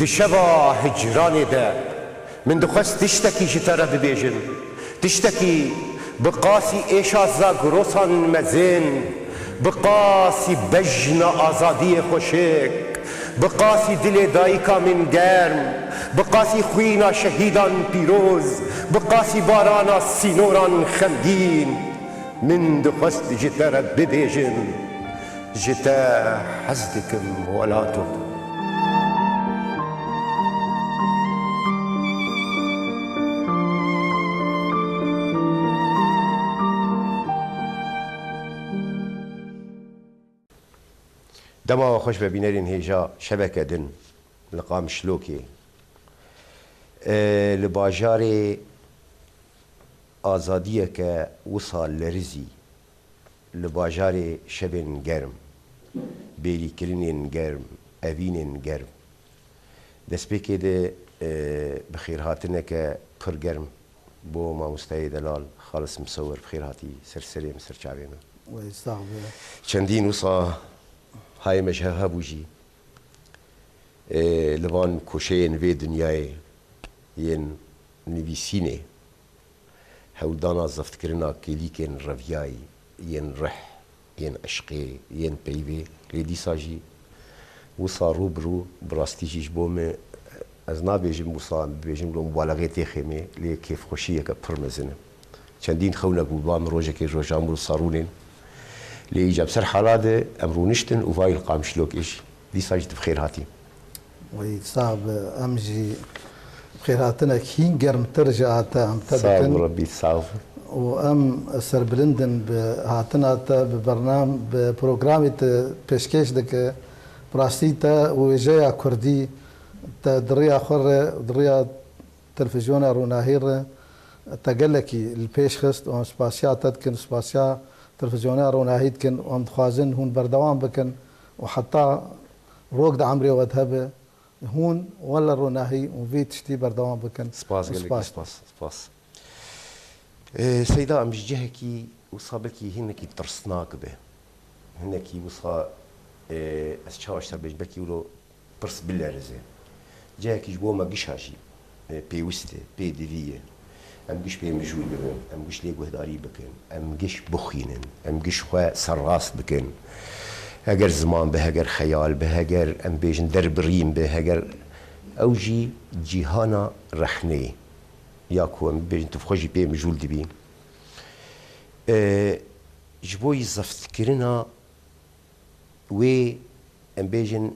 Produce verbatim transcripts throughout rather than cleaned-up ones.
Di şeva hicranê de min dixwest tiştekî ji te re bibêjim. Tiştekî bi qasî êşa zagrosan mezin, bi qasî bejna azadiyê xweşik, bi qasî dilê dayika min germ, bi qasî xwîna şehîdan pîroz, bi qasî barana sînoran xemgîn, min dixwest ji te re bibêjim. Ji te hez dikim welato. Dema we xweş be bînerên hêja şeveke din li Qamişlokê. E, li bajarê Azadiyeke wisa lerizî, li bajarê şevên germ, bêrîkirinên germ, evînên germ. Destpêkê de, e, bi xêrhatineke pir germ bo mamosteyê delal Xalis Misewir, bi xêr hatî ser serê min, ser çavê min. Wey, sax be. Çendîn wisa hayê me ji hev hebû jî, e, li van koşeyên vê dinyayê yên nivîsînê, hewldana zeftkirina kêlîkên reviyayî, yên rih, yên eşqê, yên peyvê, lê dîsa jî wisa rû bi rû, bi rastî jî ji bo min, ez nabêjim wisa bibêjim, lo mubalexê tê xêmê, lê kêfxweşiyeke pir mezin e. Çendîn xewnek bû, ba min rojekê rojan bû sarûnên. Lê îca bi ser hala de em rûniştin û vayî li Qamişlokê jî. Dîsa jî tu bi xêr hatî. Wey, sax be. Em jî bi xêrhatinek hîn germtir ji a te em te Sağ dikin. Ol Rebbî, sağ ol. Û em serbilind in bi hatina te, bi bernam-, bi programê te pêşkêş dike. Bi rastî te wêjeya kurdî, te di riya xwe re, di riya televîzyona Ronahî re te gelekî li pêş xist û em spasiya te dikin, spasiya televîzyona Ronahî dikin û em dixwazin hûn berdewam bikin û heta rok di emrê we de hebe, hûn wele Ronahî û vê tiştî berdewam bikin. Spas, gelekî spas. Spas, spas. Ee, Seyda, em ji cihekî wisa belkî hinekî tirsnak be. Hinekî wisa, ee, ez çawa ji te bêjim, belkî wilo pirs bilerize. Cihekî ji bo me gişa jî, e, pêwist e, pêdivî ye. Em giş pê mijûl bibin, em giş lê guhdarî bikin, em giş bixwînin, em giş xwe serrast bikin. Heger ziman be, heger xeyal be, heger em bêjin derbirîn be, heger ew jî cîhana rexneyê. Ya ku em bêjin tu xwe jî pê mijûl dibî. E, ji bo yî zeftkirina wê, em bêjin,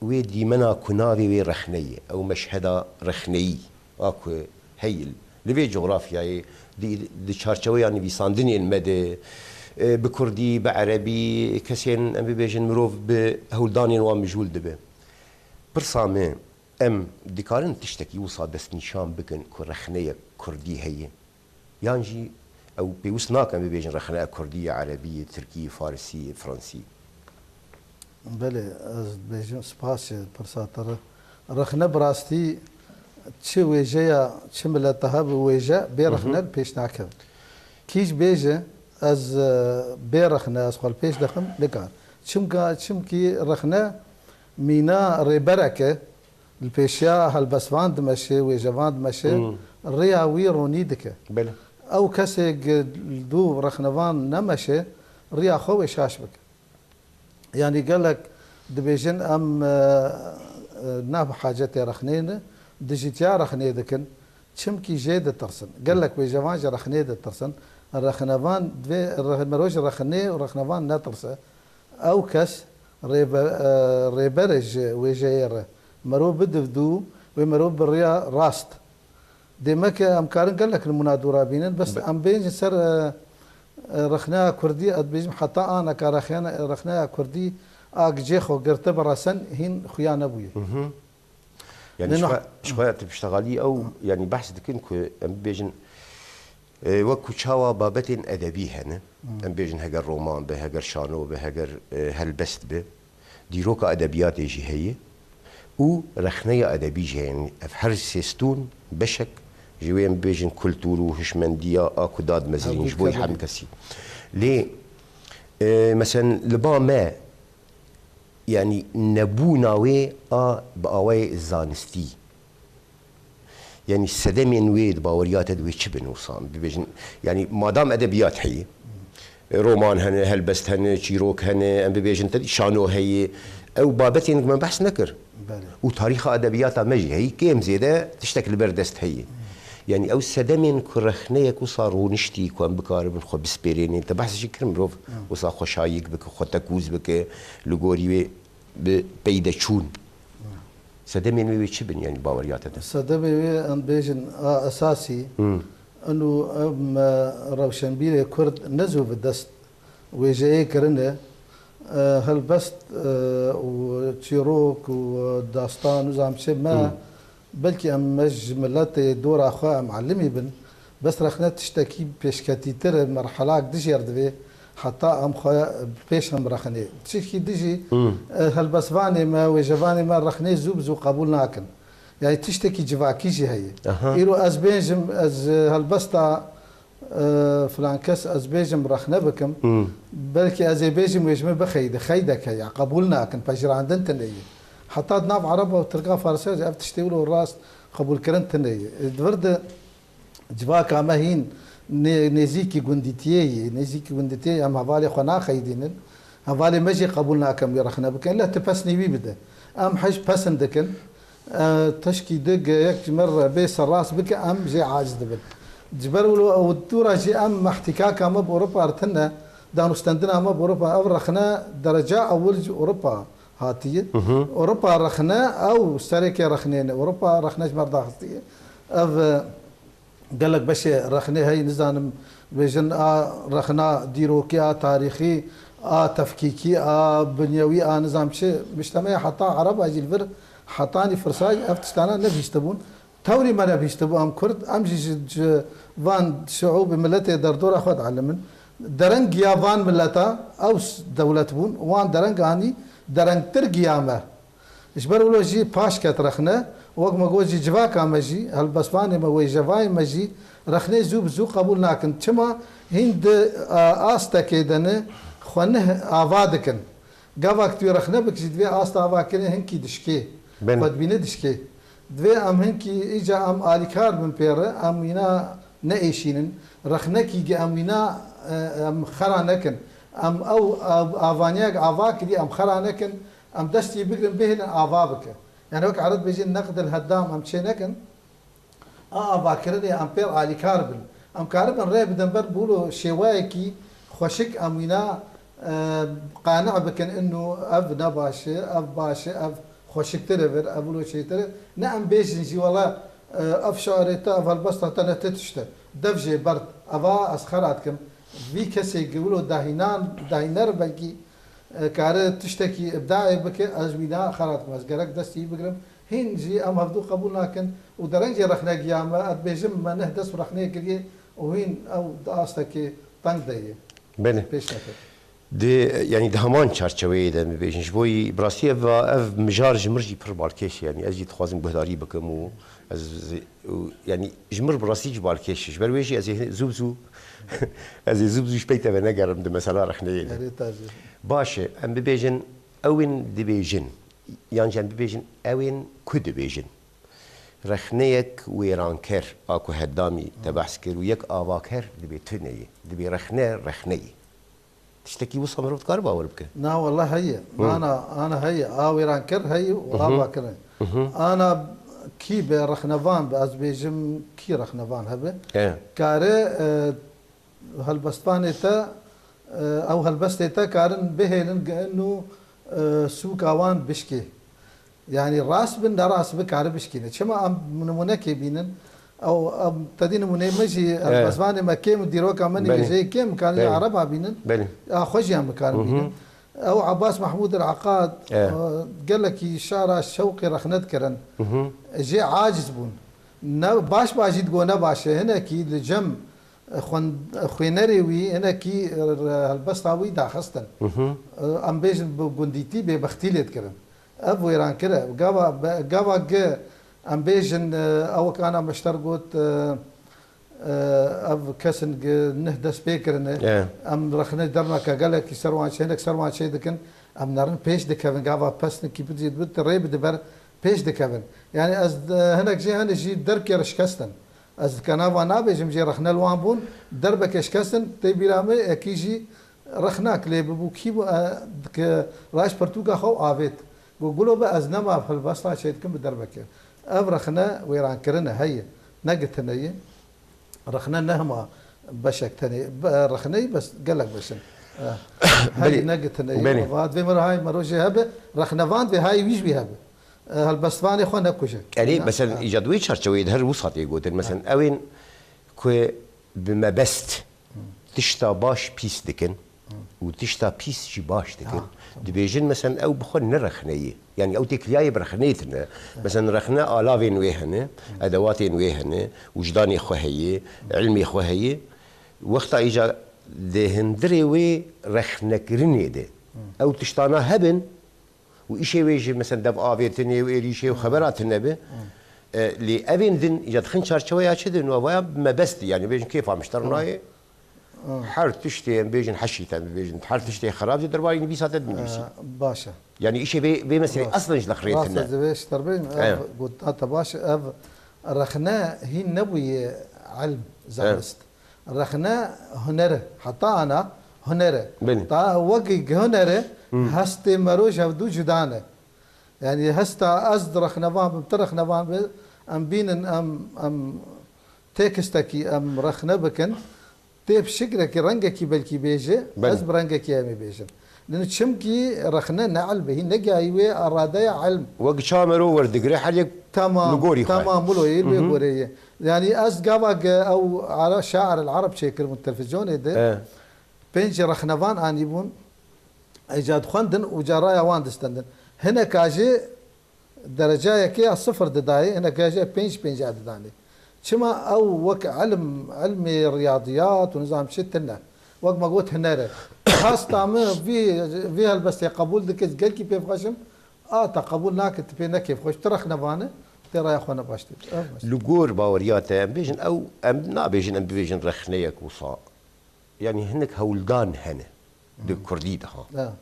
wê dîmena ku navê wê rexne ye, ew meşheda rexneyî, a ku heyî li vê cografyayê, di, di çarçeweya nivîsandinên me de, e, bi kurdî, bi erebî, kesên, em bibêjin, mirov bi hewldanên wan mijûl dibe. Pirsa me, em dikarin tiştekî wisa destnîşan bikin ku rexneyek kurdî heye? Yan jî ew pêwist nake em bibêjin rexne kurdî ye, erebî ye, tirkî ye, farisî ye, fransî? Belê, ez dibêjim, spas ji pirsa te re. Rexne bi rastî çi wêjeya çi milete hebe wêje bê Hı hı. rexne li pêş nakeve. Kî jî bêje ez, e, bê rexne ez xwe li pêş dixim, nikar. Çimka, çimkî rexne mîna rêbereke li pêşiya helbestvan dimeşe, wêjevan dimeşe, Hmm. rêya wî ronî dike. Belê. Ew kesê gi li dû rexnevan nemeşe, riya xwe wê şaş bike. Yanî gelek dibêjin em, e, e, ne bi hacetê rexnê ne, dijîtiya rexnê dikin, çimkî jê ditirsin. Gelek wêjevan ji rexnê ditirsin. Rexnevan divê, rex-, mero ji rexnê û rexnevan netirse. Ew kes rêbe-, e, rêber e ji wêjeyê re. Mero bide dû, wê mero bi riya rast. Dêmeke em karin gelek nimûna dûra bînin, bes Be- em bên ji ser, e, e, rexneya kurdî, ez dibêjim heta aneka rexyana-, rexneya kurdî a gicê xwe girtibe resen hîn xuya nebûye. Hı hı. Yani Ne ji xwe, ji xwe tu piştegalî ew, yani behs dikin ku em bibêjin, e, wek ku çawa babetên edebî hene, Hmm. em bêjin heger roman be, heger şano be, heger, e, helbest be, dîroka edebiyatê jî heye û rexneya edebî jî heye. Yani ev her sê stûn beşek ji wê em bêjin kultur û hişmendiya a ku dadmezirîn Hevdû ji bo tevlî. Hemkesî. Lê, e, mesen li ba me yanî nebûna wê a bi awayê zanistî. Yanî sedemên wê di baweriya te de wê çi bin wisa? Em bibêjin, yanî madam edebiyat heye, roman hene, helbest hene, çîrok hene, em bibêjin te şano heye. Ew babetên ku me behs nekir. Belê. Û tarîxa edebiyata me jî heyî kêm zêde tiştek li ber dest heye. Yanî ew sedemên ku rexneyek wisa rûniştî ku em bikaribin xwe bispêrênin. Te behs jî kir mirov wisa xwe şayîk bike, xwe tekûz bike, li gorî wê bi pey de çûn. Sedemên wê wê çi bin, yanî baweriya te de? Sedemê wê em bêjin a esasî, Hmm. eno em, e, rewşenbîrê Kurd ne zû bi dest wêjeyê kirine, e, helbest, e, û çîrok û dastan û zamçe me, Hmm. belkî em me ji miletê dora xwe em elimî bin, bes rexne tiştekî pêşketîtir e, merhelak dijêr divê, heta em xwe pêş em rexinê. Tiştekî dijî, Hmm. e, helbestvanê me, wêjevanê me rexnê zû bi zû qebûl nakin. Yani tiştekî civakî jî heye. Aha. Îro ez bêjim, ez, e, helbesta, e, filan kes ez bêjim rexne bikim. Hmm. Belkî ez ê bêjim wê ji min bixeyde. Xeydek heye. Qebûl nakin. Pejirandin tune ye. Heta di nav Ereba û Tirka Farsa jî ev tiştê wilo rast qebûlkirin tune ye. E, di vir de civaka me hîn nê-, nêzîkî gundîtiyê yê. Nêzîkî gundîtiyê em hevalê xwe naxeydînin. Hevalê me jî qebûl nakin wê rexne bikin. Leh tu pesnê wî bide. Em hij pesin dikin. E, teşkî di ge yek ji me re bê serrast bike, em jê aciz dibin. Ji ber wilo ew dûra jî em mehtîkaka me bi Ewropa re tune, danûstendina me bi Ewropa, ev rexne dereca ewil ji Ewropa hatiye. Hı hı. Ewropa rexne, ew sereke rexnê ne. Ewropa rexne ji me re daxistiye. Ev, e, Gelek beşê rexnê heye, nizanim bêjin a rexna dîrokî, a tarîxî, a tefkîkî, a binyewî, a nizam çi, mujtemeya heta Ereba jî li vir hetanî firsa jî ev tiştana nebihîstibûn. Tewrî me nebihîstibû em Kurd, em jî ji, ji van şiûbê miletê derdora xwe dielimin. Dereng giya van mileta ew s-, dewlet bûn, wan dereng anî derengtir giya me. Ji ber wilo jî paş ket rexne, wek me got jî civaka me jî, helbestvanê me, wêjevayê me jî rexnê zû bi zû qebûl nakin. Çima? Hîn di, e, astekê de ne, xwe nih ava dikin. Gava ku tu rexne bikî jî divê asta avakirinê hinkî dişkê. Belê. Xwe dibîne dişkê. Divê em hinkî îca em alîkar bin pê re, em wîna neêşînin. Rexnekî ge em wîna, e, em xera nekin. Em ew av-, avaniyek ava kirî, em xera nekin. Em destî bigrin, bihêlin ava bike. Yani wek erib bêjin neqdil heddam em çê nekin. A avakirinê em pêr alîkar bin. Em karibin rê bidin ber bûlo şêweyekî xweşik em wîna, e, qane bikin inu ev ne baş e, ev baş e, ev xweşiktir e vir, ev wilo çêtir e. Ne em bêjin jî wela, e, ev şiarê te, ev helbesta te ne ti tişt e. Dev jê berd, eva ez xera dikim. Vî kesê gi wilo dahînan, dahîner belkî e, kare tiştekî îbdaê bike, ez wîna xera dikim. Ez gerek destî wî bigrim. Hîn jî em hevdû qebûl nakin û derengê rexnegiya me, ez dibêjim me neh dest bi rexneyê kiriye û hîn ew di astekê teng de ye. Belê. Pêş neke. Di, yanî di heman çarçeweyê de em bibêjin, ji bo yî bi rastî ev, ev mijar ji mir jî pir balkêş e. Yanî ez jî dixwazim guhdarî bikim û ez, û, yanî ji mir bi rastî jî balkêş e. Ji ber wê jî ez ê zû bi zû, ez ê zû bi zû ji pey te venegerim di mesela rexneyê de. Erê, taze. Baş e, em bibêjin, ew ên dibêjin, yan jî em bibêjin, ew ên ku dibêjin. Rexneyek wêranker a ku Heddamî te behs kir û yek avaker dibê tune ye. Dibê rexne, rexne ye. Tiştekî wisa mirov dikare bawer bike? Na, wela heye. Hı. Ana, ana heye. A wêranker heye û Hı hı. avaker heye. Hı hı. Ana kî be rexnevan be, ez bêjim kî rexnevan hebe. E. Kare, e, helbestvanê te, e, ew helbestê te karin bihêlin ge inu, e, sûka wan bişkê. Yani rast bin, ne rast bin, kare bişkîne. Çima em nimûnekê bînin? Ew, em, tedî nimûneyê me jî, Evet. helbestvanê me kêm û dîroka me Belê. nivêjeyê kêm, karin Belê. Ereba bînin. Belê. Ya xwe jî em bikarin Hı hı. bînin. Ew Abbas Mahmud el Aqad, Evet. e, gelekî şara şewqê rexne dikirin. Hı hı. Jê aciz bûn. Ne, baş baş jî digo ne baş e. Hinekî li cem, e, xwen-, e, xwênerê wî, hinekî, e, helbesta wî daxistin. Hı hı. E, em bêjin bi gundîtî bêbextî lê dikirin. Ev wêrankir e. Gava, be-, gava ge em bêjin, e, ew wek ana meşter got, e, E, ev kesin gi-, nih dest pê kirine. E. Em rexne derneke gelekî ser wan çê, hinek ser wan çê dikin. Em nerin pêş dikevin, gava pesnikî bidî, bit rê bidi ber pêş dikevin. Yani ez, e, hinek jê hene jî derkê re şikestin. Ez di kenava nabêjim jê rexne li wan bûn, derbeke şikestin, tê bîra min ekî jî rexnak lê bibû, kî bû, e, dike raş pirtûka xwe û avêt. Got, Gulo be ez nema helbesta çê dikim bi derbeke. Ev rexne wêrankirin e, heye, ne gi tune ye. Rexne ne hema beşek tenê, be-, rexneyî bes gelek beş in. Eh, hey Belê. ne gi tune ye. Belê. Va divê mero hay mero jê hebe, rexnevan divê hay wî jî wî hebe. Eh, helbestvanê xwe nekuje. Erê, Na, mesela, ha. îca di wê çarçeweyê de her wisa tê gotin. Mesela, Ha. ewên ku bi mebest Hmm. tişta baş pîs dikin Hmm. û tişta pîs jî baş dikin. Ha, tamam. Dibêjin, mesela, ew bi xwe ne rexne ye. Yani ew têkiliyayê bi rexneyê tine. Mesela rexne alavên wê hene, Hmm. edewatên wê hene, wijdanê xwe heye, Hmm. ilmê xwe heye. Wexta îca di hundirê wê rexnekirinê de Hmm. ew tiştana hebin û îşê wê jî, mesela, dev avêtinê û êrîşê û Hmm. xebera tine be. Hmm. E, lê evên din îca dixin çarçeweya çi din? Waya mebestî, yani bêjin kêfa mişter Hmm. nayê. Hmm. Her tiştê em bêjin heşî te bibêjin, her tiştê xerab jî derbarî nivîsa te dinivîsî. E, baş e. Yani îşê vê, vê meselê Baş. aslen ji lexrê Rast tine. e, divê ji te re bêjim, ev Evet. gotina te baş e, ev rexne hîn nebûye ilm, zanist. Rexne huner e. Heta ana huner e. Belê. Ta wekî huner e, Hmm. hestê mero ji hevdû cuda ne. Yani hesta ez di rexnevan bim, tu rexnevan be, em bînin, em, em têkistekî em rexne bikin. Tê bi şikrekî, rengekî belkî bêje, Belê. ez bi rengekî em ê bêjim. Lê çimkî rexne ne ilm e, hîn negihayî wê aradeya ilm. Wek çawa mero werdigire, her yek Tamam, li gorî xwe. tamam, wilo yê, li wê Hı hı. gorê yê. Yani ez gava ge ew ara-, şair el Arab çêkiribûn televîzyonê de, E. pênc rexnevan anîbûn, îca dixwendin û ca raya wan distendin. Hineka jê derecayekê ya sifir didayê, hineka jê pênc pênc didanê. Çima ew wek ilm, ilmê riyadiyat û nizam çi tune. Wek me got huner e. Hasta min vî, vî helbestê qebûl dike, ez gelkî pê bixweşim, a te qebûl nake, tu pê ne kêfxweş, tu rexnevan e, tê raya xwe ne baş tê. Ev meşe. Li gor baweriya te, em bêjin ew, em nabêjin, em bibêjin rexneyek wisa. Yani hinek hewldan hene di Hı. kurdî de ha. Ha.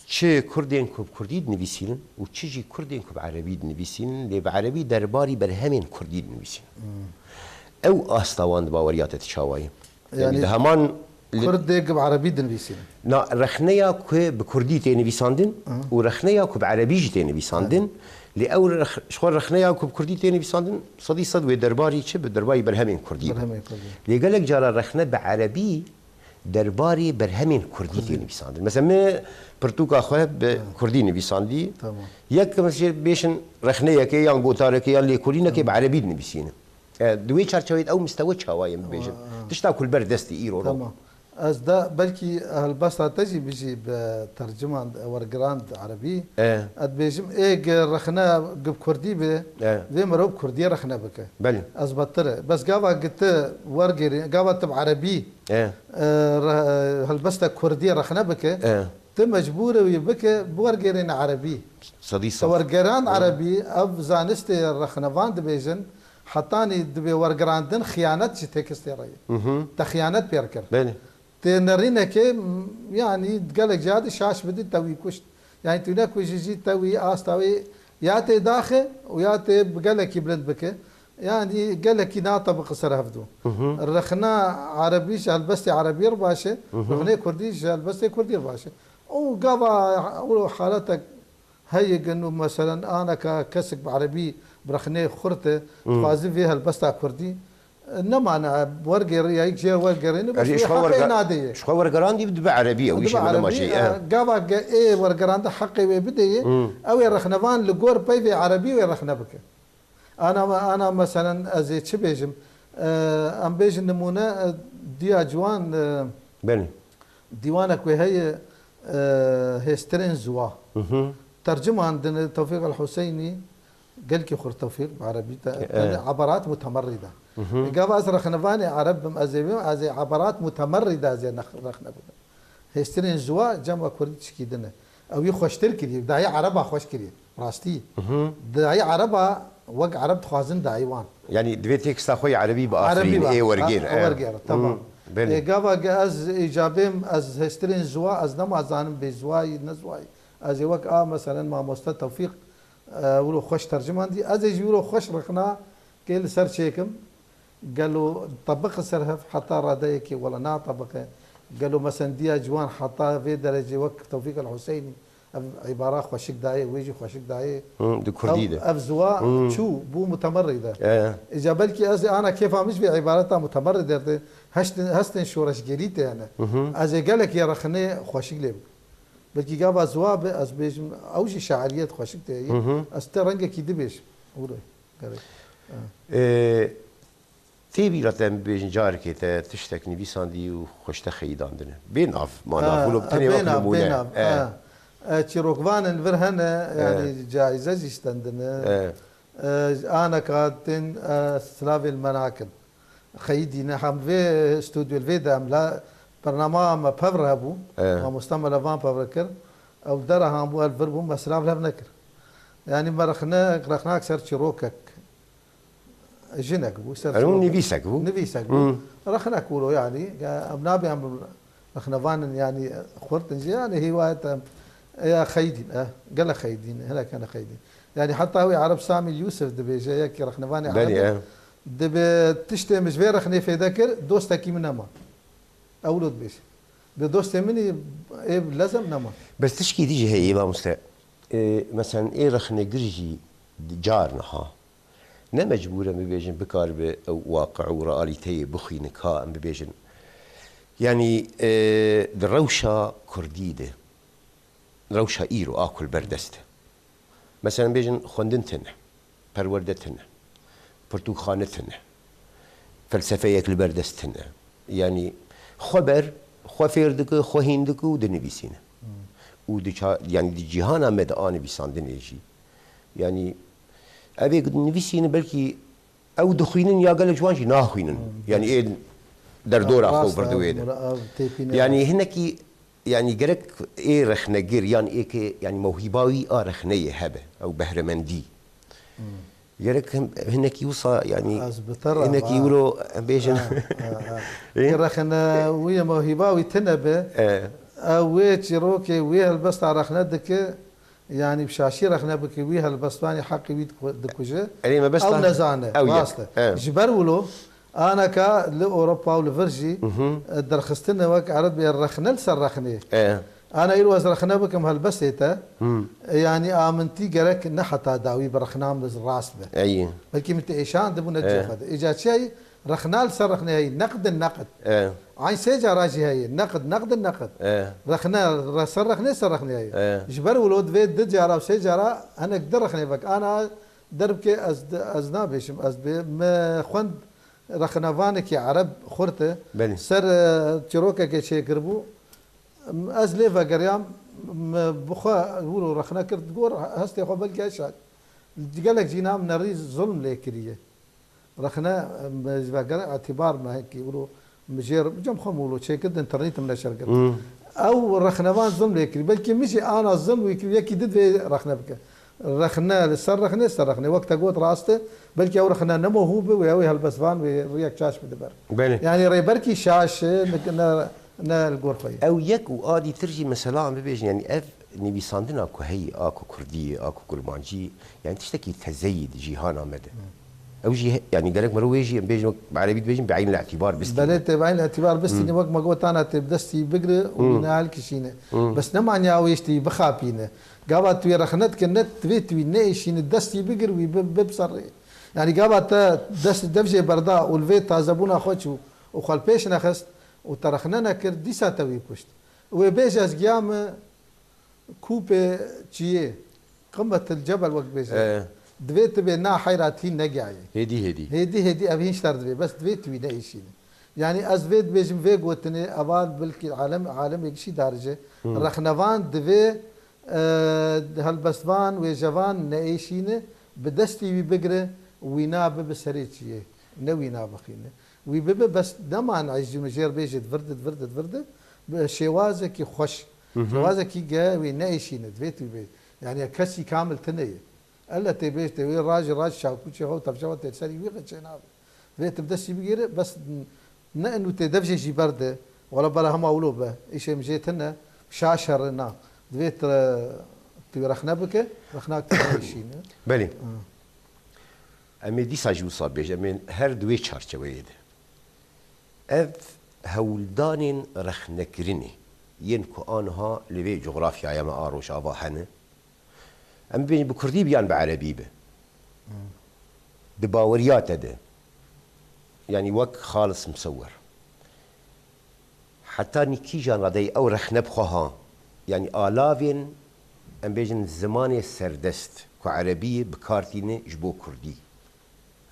Çi kurdên ku bi kurdî dinivîsînin û çi jî kurdên ku bi erebî dinivîsînin, lê bi erebî derbarî berhemên kurdî dinivîsînin. Hmm. Ew asta wan di baweriya te di çawa ye? Yani Yani di heman li Kurdê ku bi erebî dinivîsînin. Na, rexneya ku bi kurdî tê nivîsandin Hı. û rexneya ku bi erebî jî tê nivîsandin, Evet. lê ew rex-, ji xwe rexneya ku bi kurdî tê nivîsandin, sedî sed wê derbarî çi bi derbarî berhemên kurdî be. Berhemên kurdî. Lê gelek cara rexne bi erebî derbarê berhemên kurdî Kurdî. tê nivîsandin. Mesela min pirtûka xwe bi Ha. kurdî nivîsandî. Tamam. Yek mesela bêjin rexneyekê yan gotarekê yan lêkolînekê bi Tamam. erebî dinivîsîne. E, di wê çarçeweyê de ew mistewe çawa ye bibêjin? Ha, ha. Tişta ku li ber destê îro ro. Tamam. Ez de belkî helbesta te jî bijî bi terciman, wergiran erebî. E. Ez dibêjim, ê gi rexne gi bi kurdî be, E. vê mirov bi kurdiyê rexne bike. Belê. Ez betir e. Bes gava gi tu wergêrî, gava tu bi erebî, E. e, re-, helbesta kurdiyê rexne bike, E. tu mecbûr e wî bike, bi wergêrîne erebî. Sedî sed. Wergeran Hı. erebî, ev zanistê rexnevan dibêjin, hetanî dibê wergerandin xiyanet ji tekstê re ye. Hı hı. Te xiyanet pê re kir. Belê. Tê nerînekê, m-, yanî gelek cihadî şaş bidî te wî kuşt. Yanî tu nekujî jî te wî asta wî ya tê daxe û ya tê bi gelekî bilind bike. Yanî gelekî nate bi qisir hevdû. Hı hı. Rexna erebî ji helbestê erebî re baş e, Hı hı. rexnê kurdî ji helbestê kurdî re baş e. Û gava û haletek heye gin û meselen aneka kesek bi erebî bi rexnê xurt e, Hı. dixwazi vê helbesta kurdî, e, nemane, wergêrî, ya yek jê wergerîne, bes Erê, wê ji xwe heqê werge-, nadê ye. ji xwe wergerandî dibe erebî, ew Dibe işê min erebî, majî, e, e. gava ge ê wergerande heqê wê bidê ye, Hı. ew ê rexnevan li gor peyvê erebî wê rexne bike. Ana, ana meselen ez ê çi bêjim? E, em bêjin nimûne, e, diya ciwan, e, Belê. dîwanek wê heye, e, Hêstirên Ziwa. Hı hı. Terciman dine Tewfîq el Huseynî, gelkî xurt Tewfîq bi erebî te, E. tene ebarat mutemerrîda. Hı hı. Gava ez rexnevanê ereb bim, ez ê bim, ez ê ebarat mutemerrîda ez ê nex-, rexne bikim. Hêstirên Ziwa cem we kurdî çikî din e. Ew wî xweştir kiriye, dayê ereba xweş kiriye. Rastî. Mhm. Dayê ereba wek ereb dixwazin dayê wan. Yanî divê teksta xwe yê erebî biafirîn, ê wergêr. Ha, e, wergêr, tamam. Hmm, belê. E, gava ge ez îcabêm, ez hêstirên ziwa, ez nema zanim bê ziwayî, ne ziwayî. Ez ê wek a, meselen, mamoste Tewfîq, e, wilo xweş tercimandî. Ez ê jî wilo xweş rexna kê li ser çêkim. Gelo tebiqe ser hev heta radeyekê, wela natebiqe. Gelo mesendiya ciwan heta vê derecê wek Tewfîq El Huseynî, ev îbara xweşik dayê, wê jî xweşik dayê. Hı, di kurdî de. Ev, ev ziwa çû, bû mutemerrî de. E. Îca belkî ez ê ana kêfa min ji vê îbareta mutemerrî derdê, hestên, hestên şoreşgerî tê hene. Hı hı. Ez ê gelekî rexnê xweşik lê bikim. Belkî gava ziwa be, ez bêjim, ew jî şairiyet xweşik tê. Hı hı. Ez te rengekî dibêjim. Wilo, gerek. E. E, Tê bîra te em bibêjin carekê te tiştek nivîsandî û xweş te xeyidandine. Bê nav, ma nav, wilo bi tenê wek nimûne. Bê nav, bê nav. E. E, e, çîrokvanên vir hene, e, yanî caîze jî stendine. E. E, aneka tên, e, silavê li me nakin. Xeyidîne, hem vê stûdyo li vê de em la bernama me pevre hebû. E. Mamosta me li van pevre kir. Ew dera han bû, el vir bû, me silav li hev nekir. Yanî me rexne, rexnak ser çîrokek. Jinek bû, ser Ero çîrok. Nivîsek bû. Nivîsek bû. Hmm. Rexnek wilo, yanî, em nabê em rexnevanin, yanî, xurt in jî, yanî, hîwayet em, ya xeyidîn, e, gelek xeyidîn, hinek hene xeyidîn. Yanî, heta wê Ereb Samî Yûsif dibêje, yekî rexnevanê Belê, Ereb, e. Dibe tiştê min ji vê rexnê fêde kir, dostekî min nema. Ewlo dibêje. Bi dostê min ê lezem nema. Bes tişkî dî jî heye, mamoste. E, meselen, ê rexnegir jî car niha. Ne mecbûr em bibêjin bikaribe ew waqi û realîteyê bixwîne ka em bibêjin. Yanî, e, di rewşa kurdî de, rewşa îro a ku li ber dest e. Meselen bêjin xwendin tune, perwerde tune, pirtûkxane tune, felsefeyek li ber dest tune. Yanî xwe ber, xwe fêr dike, xwe hîn dike û dinivîsîne. Hmm. Û di ça-, yanî di cîhana me de a nivîsandinê jî. Yanî ev ê nivîsîne belkî ew dixwînin ya gelek ji wan jî naxwînin. Hmm. Yanî ê derdora xwe û, rast e, vir di wê de. Mira ev têpîne. Yanî hinekî, yanî gerek ê rexnegir yan ê ke, yanî mewhîba wî a rexneyê hebe, ew behremendî. Hmm. Gerek hin-, hinekî wisa, yanî hinekî wilo em bêjin. Ha, ha, ha. Ê? Rexne wî ye, mewhîba wî tune be. E. Ew wê çîrokê, wê helbesta rexne dike. Yanî bi şaşî rexne bike, wî helbestvanî heqê wî diku-, dikuje. Erê, me bes ew nezane, ew yek. Rast e. E. Ji ber wilo, aneka li Ewropa û li vir jî, mhm, e, derxistine wek erebê rexne li ser rexnê. E. Ana îro ez rexne bikim helbestê te, hmm, e, yanî a min tî gerek ne heta dawî bi rexna min rast be. Eyî. Belkî min te êşan dibû ne, e, cihê xwe de. Îca çi heyî? Rexna li ser rexnê heyî, neqdin neqd. E. Eyn sê cara jî heyî, neqd, neqdin neqd. E. Rexne, re-, ser rexnê, ser rexnê heyî. E. Ji ber wilo divê du cara û sê cara hinek di rexnê vek. Ana derbikê ez di-, ez nabêjim, ez dibê me xwend rexnevanekî ereb xurt e. Belê. Ser, e, çîrokekê çêkiribû. Ez lê vegeriyam, me bi xwe wilo rexne kir, digor hestê xwe belkî hişa. Gelek cîna min nerî zulm lê kiriye. Rexne, em, ji vegere îtîbar me hekî wilo, min jê re, cem xwe min wilo çêkir, di înternetê min neşir kir. Hmm. Ew rexnevan zilm lê kirî. Belkî min jî ana zilm wî kirî, yekî di divê rexne bike. Rexne, li ser rexne, ser rexne. Wek te got rast e, belkî ew rexne ne mohû be, wê ew ê helbestvan wê riyek şaş bide ber. Belê. Yanî rêberkî şaş e, ne, ne, ne li gor xwe ye. Ew yek û a dîtir jî mesela em bibêjin, yanî ev nivîsandina ku heyî, a ku kurdî ye, a ku kurmancî ye, yanî tiştekî teze ye di cîhana me de. Hı. Ew jî he-, yanî gerek meriv wê jî, em bêjin wek bi erebî dibêjin, bi eyn îtîbar bistîne. Belê, tê bi eyn îtîbar bistîne, hı, wek me got ana tê bi destî bigre û, hı, wî nehilkişîne. Hı. Bes ne manya wê jî tê bixapîne. Gava tu yê rexne dike, ne divê tu wî neêşîne, destî bigir wî bi-, bibserrê. Yanî gava te dest dev jê berda û li vê tazebûna xwe çû û xwe li pêş nexist û te rexne nekir, dîsa te wî kuşt. Wê bêje ez giyame, Kûpê çiyê, qimetil cebel wek bêje. E. Divê tu bê na heyra tî negiyayê. Hêdî, hêdî. Hêdî, hêdî ev hîn ji te re divê. Bes divê tu wî neêşînî. Yanî ez vê dibêjim, vê gotinê, eva belkî alem, alemêk jî darije. Hmm. Rexnevan divê, e, helbestvan, wêjevan neêşîne, bi destî wî bigire, wîna bibe serê çiyê. Ne wîna bixîne. Wî bibe, bes nema ecî min jêr bêjê, divirde, divirde, divirde, bi şêwazekî xweş, hı hı, şêwazekî ge wê neêşîne, divê tu bê. Yanî kesî kamil tune ye. Ele tê bêj tê wê rajî raj çakûçê xwe û tevşeva tê serî wî xeçê nabe. Divê tu bi destî bigêre, bes ne inu tê dev jê jî berde. Wala bela hema wilo be. Îşê min jê tune, şa şerre na. Divê tu, tu rexne bike, rexnak tu neyşîne. Belê. Ha. Em ê dîsa jî wisa bêjin, em ê her di wê çarçeweyê de. Ev hewldanên rexnekirinê yên ku aniha li vê cografyaya me a Rojava hene, em bibêjin bi kurdî bi yan bi erebî bi. Di baweriya te de, yanî wek Xalis Misewer, heta nî kîjan radeyê ew rexne bi xwe ha, yanî alavên, em bêjin, zimanê serdest ku erebî ye bi kar tîne ji bo kurdî.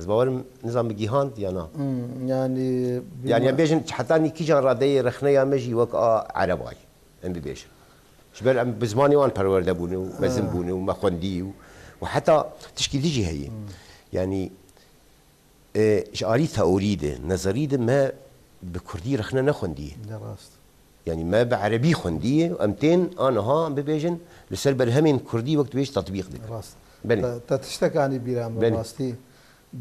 Ez bawerim, nizam bi gihand ya na. Hmm, yani, Yanî em bilmem. Bêjin, heta nî kîjan radeyê rexneya me jî wek a Erebayê. Em bibêjin. Ji ber em bi zimanê wan perwerde bûne û mezin Ha. bûne û me xwendî û, û heta tişkî dî jî heye. Hmm. Yanî, e, ji alî teorî de, nezerî de me bi kurdî rexne nexwendiye. Ne rast. Yanî me bi erebî xwendiye, em tên aniha, em bibêjin, li ser berhemên kurdî wek dibêj tetbîq dikin. Rast. Belê. Te, te tiştek anî bîra min Belê. rastî.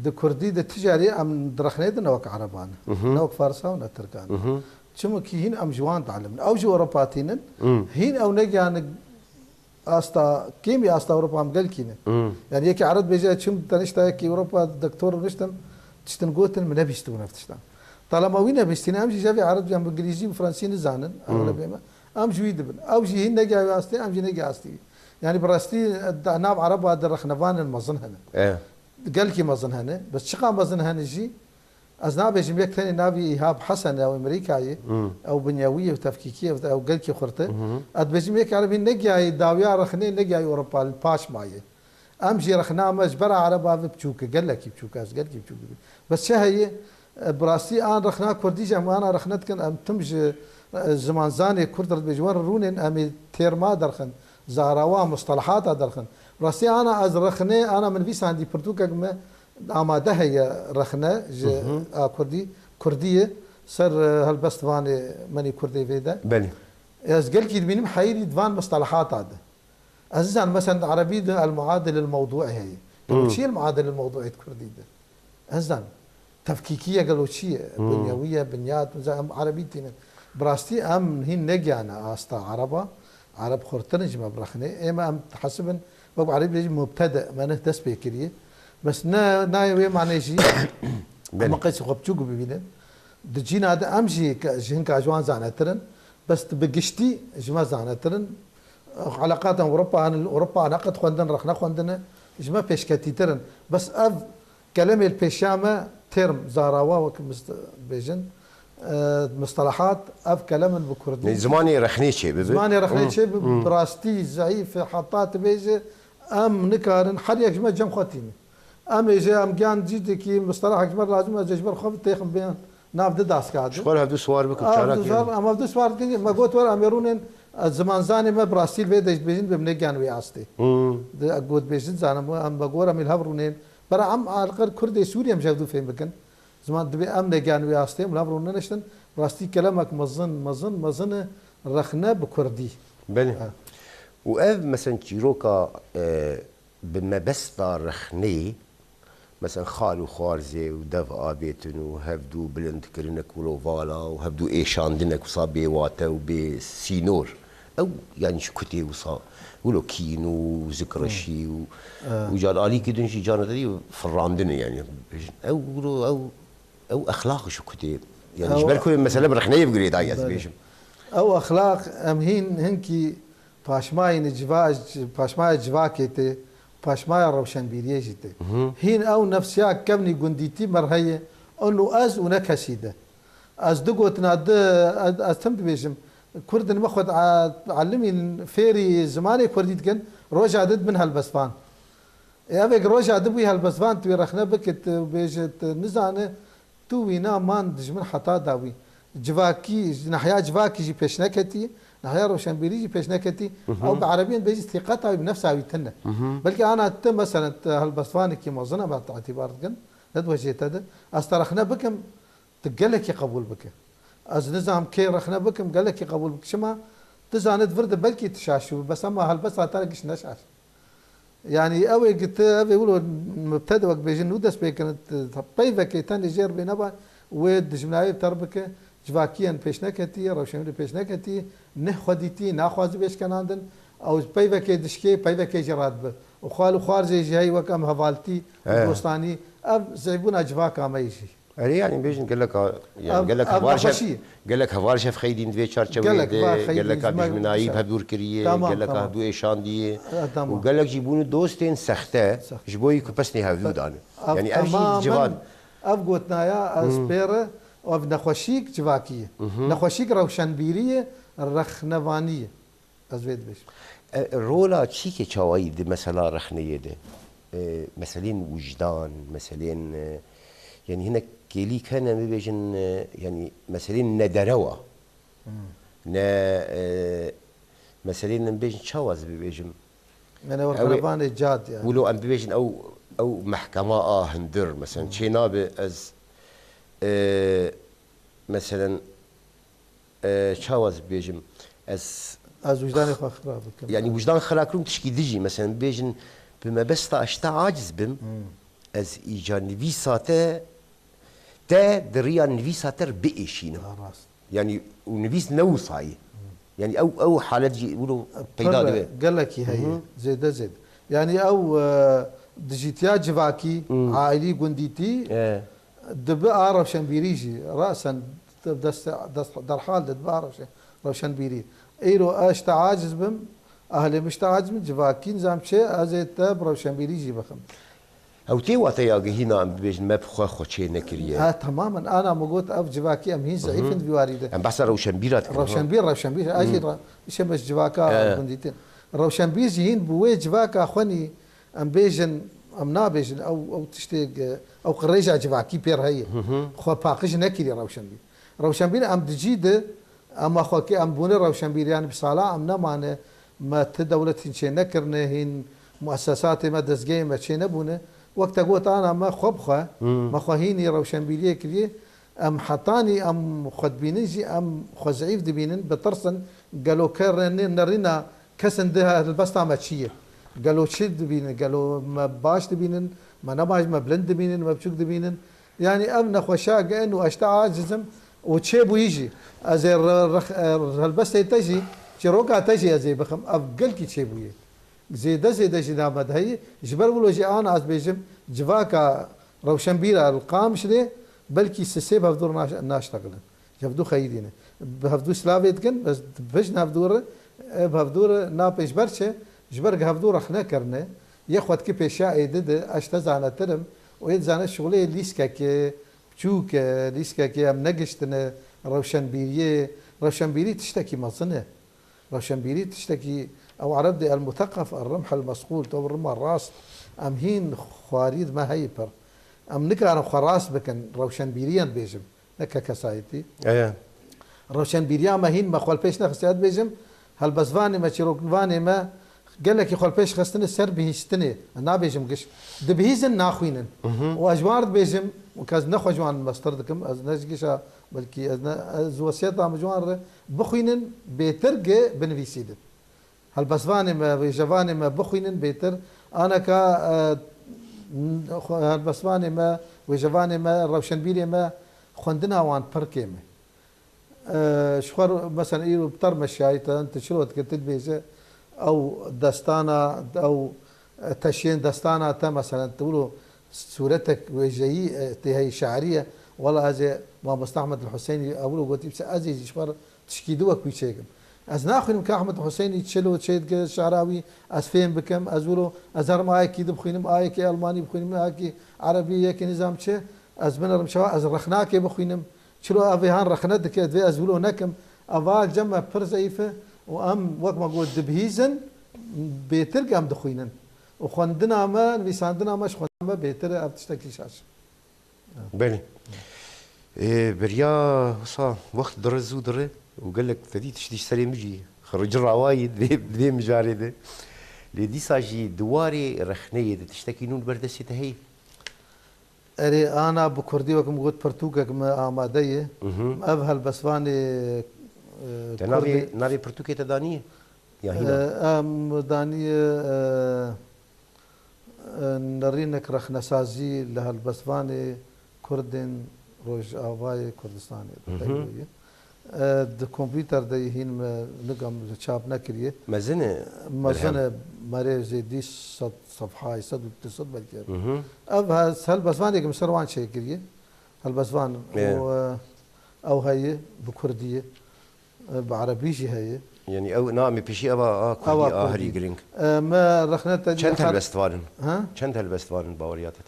Di kurdî de ti carî em di rexneyê de ne wek ereban, Mhm. ne wek farsan û ne tirkan. Mhm. Çimkî hîn em ji wan dielimin. Ew ji Ewropa tînin, Mhm. hîn ew negihane asta, kêmî asta Ewropa em gelkî ne. Mhm. Yani yekî ereb bêje, çim tenişta yekî Ewropa doktor niştin, tiştin gotin, min nebîstibûn ev tiştan. Talama wî nebîstîne, em jî jevê ereb yan bi îngilîzî û fransî nizanin, Mhm. eglebê me. Em ji wî dibin. Ew jî hîn negihê wî astê, em jî negihê astê wî. Yani bi rastî, e, nav ereba de rexnevanên mezin hene. E. Gelkî mezin hene. Bes çiqa mezin hene jî, ez nabêjim yek tenê navî Îhab Hesen e, ew Amerîkayê, Hmm. ew binyewî ye, tefkîkî ye, ew gelkî xurt e. Mhm. Ez dibêjim yek ereb hîn negihayî dawiya rexnê, negihayî Ewropa, li paş maye. Em jî rexna me ji bera ereba ve biçûk e, gelekî biçûk e, ez gelkî biçûk dibînim. Bes çi heye? E, bi rastî an rexna kurdî jî em ana rexne dikin, em tim ji, e, zimanzanê kurd re dibêjin, werin rûnên em ê têrma derxin, zahrawa, mustelahata derxin. Bi rastî ana ez rexnê, ana min vîsandî pirtûkek me amade heye rexne ji Mhm. a kurdî, kurdî ye ser, e, helbest vanê menî kurdê vê de. Belê. Ez gelkî dibînim heyirî di van mustelahata de. Ez nizanim, mesela, di erebî de el muadil el mewduî heye. Gelo Hmm. çi ye el muadil el mewduî di kurdî de? Ez nizanim. Tefkîkî ye, gelo çi ye? Hmm. Binyewî ye, binyat, mesela, em erebî tînin. Bi rastî em hîn negihane asta ereba. Ereb xurtir in ji me bi rexnê. Ê me em dihesibin, wek erebî bêjin mubtede, me nih dest pê kiriye. Bes ne, nayê wê manê jî Belê. em qeysî xwe biçûk bibînin. Di cîna de em jî ke-, ji hinka ji wan zanetir in. Bes bi giştî ji me zanetir in. Eleqatên Ewropa hene, li Ewropa neqet xwendin, rexne xwendine, ji me pêşketîtir in. Bes ev kelemê li pêşiya me, term, zarawa, wek mist-, bêjin, e, mustalahat, ev kelem in bi kurdî. Ne, zimanê rexnê çê bibe. Zimanê rexnê Hmm. çê bi, Hmm. bi rastî zeîf e, heta tu bêje, em nikarin, her yek ji me cem xwe tîne. Em ê jê, em giyan cî dikî, mustalahek ji me lazim e, ez ê ji ber xwe bitêxim bêyan. Nav di daska Ji di. xwe hevdu siwar bikin, Av çarak du sar, em ev du sar dikin, me got, wer, em ê rûnên, e, zimanzanê me bi rastî li vê de dibêjin, bi min giyan wê astê. Hmm. Di, e, got bêjin, zanim, em me gor, em ê li hev rûnên. Bera em alqer Kurdê Sûriyê em ji hevdu fêm bikin. Ziman dibê em negiyan wê astê, em li hev rûnên niştin. Bi rastî kelemek mezin, mezin, mezin e, rexne bi Kurdî. Belê. Ha. Û ev, mesen, çîroka, e, bi mebesta rexneyê, mesen, xal û xwarzê û dev avêtin û hevdû bilindkirinek wilo vala û hevdû êşandinek wisa bêwate û bê sînor. Ew, yanî ji kutê wisa wilo kîn û zikreşî û, Hmm. û can alîkî din jî cana derî firrandine, yanî. Ew wilo, ew, ew exlaq ji kutê. Yanî ji Ew ber ku mesele bi rexneyê bi girêdayî, ez Belê. dibêjim. Ew exlaq em hîn hinkî paşmayî civa-, paşmaya civakê tê, paşmaya rewşenbîriyê jî tê. Mhm. Hîn ew nefsiya kevnî gundîtî me re heye, in û ez û ne kesî de. Ez du gotina di, ez, ez tim dibêjim, Kurdin me xwe di-, elimîn fêrî zimanê Kurdî dikin, roja di dibin helbestvan. Ê, evek roja di bûyî helbestvan, tu wê rexne bikit, tu bêjit, nizane, Tu wîna man dijmin heta dawî. Civakî, nahiya civakî jî pêş neketî, nahiya roşenbîrî jî pêş neketî. Mhm. Ew bi erebî yên bêjî sîqeta wî bi nefsa wî tune. Mhm. Belkî ana tu, meselen, tu helbestvanekî mezin e, me te îtîbar dikin, ne di wecê te de. Ez te rexne bikim, tu gelekî qebûl bike. Ez nizam kê rexne bikim, gelekî qebûl bike. Çima? Tu zanî di vir de belkî tu şaş bû, bes ema helbesta te re giş neşaş. Yanî ew ê giti, ev ê wilo mibtede wek bêjin nû dest pê kirin, t-, t-, peyvekê tenê jêr bê neba wê dijminayê ter bike, civakiyên pêşneketî, rewşenbîrî pêşneketî, neh xwedîtî, naxwazî bê şkenandin, ew peyvekê dişkê, peyvekê jî radibe. Û xal û xwarzê jî heyî wek em hevaltî û He. dostanî, ev zeyîfbûna civaka me yê jî. Erê, yanî bêjin geleka, yanî Ev, gelek ev heval ji hev, nexweşî. gelek heval ji hev xeydîn di vê çarçeweyê Gelek de, heval xeydîn, geleka ji me dijminayî bi hev dûr kiriye, Tamam, geleka tamam. bi hev dû êşandiye E, tamam. û gelek jî bûne dostên sexte Sext. ji bo yî ku pesnê hevdû dane. Ev Yanî ev jî temamen, civan. ev gotinaya ez Hmm. pê re, ev nexweşîk civakî ye. Mhm. Nexweşîk rewşenbîrî ye, rexnevanî ye. Ez vê dibêjim. E, rola çîkê çawayî di mesela rexneyê de? E, meselên wijdan, meselên, e, yanî hinek kêlîk hene, em bibêjin, e, yanî meselên nederewa. Hmm. Ne, e, meselên em bêjin çawa ez bibêjim? Yanî Ew ê werxenevanê cad yani. Wilo em bibêjin ew, ew mehkema a hundir, meselen, Hmm. çê nabe ez, e, meselen, e, çawa ez bibêjim? Ez Ez wijdanê xwe xira bikim. Yanî wijdan xira kirim tişkî dijî. Meselen, bibêjin, bi mebesta ez te aciz bim, Hmm. ez îca nivîsa te, te di riya nivîsa te re biêşînim. Ha, rast. Yanî û nivîs ne wisayî. Hmm. Yanî ew, ew halet jî wilo Pir peyda dibe. gelekî heye. Hı hı. Zêde zêde. Yanî ew, e, dijîtiya civakî, Hmm. aîlî, gundîtî, E. Dibe a rewşenbîrî jî, rasen dest, dest derhal de dibe a rewşen-, rewşenbîrî. Îro ez ji te aciz bim, ahlê min ji te aciz bin, civakî nizam çi, ez ê te bi rewşenbîrî jî bixim. Ew tê wateya gihîna em bibêjin me bi xwe xwe çê nekiriye. Ha, temamen. Ana min got ev civakî em hîn Hı hı. zeyîf in di vî warî de. Em behsa rewşenbîra dikin, ha. Rewşenbîr, rewşenbîr. Ez jî Hı. re-, îşe me ji civaka He. gundîtin. Rewşenbîr jî hîn bi wê civaka xwe nî Em bêjin, em nabêjin, ew, ew tiştê, ew qirêja civakî pêr heye. Hı hı. Xwe paqij nekiriye rewşenbîr. Rewşenbîr em di cî de, em xwe ki em bûne rewşenbîr, yanî bi sala em nemane, me ti dewlet hîn çê nekirine, hîn muessesatê me, dezgehê me çê nebûne. Wek te got ana me xwe bi xwe, Hı. me xwe hînî rewşenbîriyê kiriye. Em hetanî em xwe dibînin jî, em xwe zeîf dibînin, bitirsin, gelo ke re-, ne-, nerîna kesin di helbesta me çi ye? Gelo çi dibînin? Gelo me baş dibînin, me ne baş, me bilind dibînin, me biçûk dibînin? Yanî ev nexweşa ge ên û ez te aciz im û çêbûyî jî. Ez ê re-, rex-, e, helbestê te jî, çîroka te jî ez ê bixim. Ev gelkî çêbûyî. Zêde zêde jî name de heye. Ji ber wilo jî ana ez bêjim, civaka rewşenbîra li Qamişlê belkî sisê bi hevdû re naş-, naştexilin. Ji hevdû xeyidîne. Bi hevdû silavê dikin, bes bijin hevdû re, e, bi hevdû re napê ji ber çi? Ji ber ku hevdû rexne kirine, yê xwe dikî pêşiya êdî de, ez ji te zanetir im û êd zane şixulê lîskekê, biçûk e, lîskekê em negiştine rewşenbîriyê. Rewşenbîrî tiştekî mezin e. Rewşenbîrî tiştekî, ew ereb dê el muteqef, el rimh el mesqûl, to rima rast. Em hîn xwarî di me heye pir. Em nikarin xwe rast bikin, rewşenbîriyan dibêjim, ne ke kesayetî. Eye. Rewşenbîriya me hîn me xwe li pêş nexistiye, ez dibêjim, helbestvanê me, çîrokvanê me gelekî xwe li pêş xistine ser bihîstinê. Ez nabêjim giş. Dibihîzin, naxwînin. Mhm. Û ez ji wan re dibêjim, û ke ez ne xwe ji wan mestir dikim, ez ne ji gişa, belkî ez ne, ez wesiyeta min ji wan re, bixwînin bêtir gi binivîsî din. Helbestvanê me, wêjevanê me bixwînin bêtir. Aneka, e, n-, xwe-, helbestvanê me, wêjevanê me, rewşenbîrê me, xwendina wan pir kêm e. E, ji xwe re, mesela, îro bi te re me şiyayî te, tu çilo dike, tu dibêje, ew destana, ew, e, teşiyên destana te, mesela, tu wilo sûretek wêjeyî, e, tê heyî şairî ye. Wela ez ê Mamoste Ehmed El Huseyinî ewil û gotî, ez ê jî ji xwe re tişkî di wek wî çêkim. Ez naxwînim ke Ehmed Huseyinî çilo çêdike şara wî, ez fêm bikim, ez wilo, ez herim ayekî di bixwînim, ayekî elmanî bixwînim, ayekî erebî, yekî nizam çi, ez binerim şewa, ez rexnakê bixwînim. Çilo ev ê han rexne dike, divê ez wilo nekim. Eva cem me pir zeyîf e û em, wek me got, dibihîzin, bêtir em dixwînin. Û xwendina me, nivîsandina me ji xwendina me bêtir e, ev tiştekî şaş. Belê. Ê, beriya wisa wext dire, zû dire û gelek fedî tiştî ji serê min jî xiricî rawayî di vê, di vê mijarê de. Lê dîsa jî di warê rexneyê de tiştekî nû li ber destê te heye? Erê, ana bi kurdî wek min got, pirtûkek me amade ye. Mhm. Ev helbestvanê, e, Te navê, kurdî navê pirtûkê te daniye? Ya hîna? E, em daniye, e, Nerînek rexnesazî li helbestvanê Kurdên Rojavayê Kurdistanê de, mhm, teyroyê. E, di kompûter de yê hîn me nigam li çap nekiriye. Mezin e. Mezin e, merê zêdî sed sefhayê, sed û du sed belkî. Mhm. Ev he-, helbestvanê ki min ser wan çêkiriye. Helbestvan, e, û, e, ew heye, bi kurdî ye. E, bi erebî jî heye. Yanî ew namê pêşî ev a, a kurdî, ev a a herî kurdî. Giring. E, me rexne te Çend her helbestvan in? Ha? Çend helbestvan in baweriya te?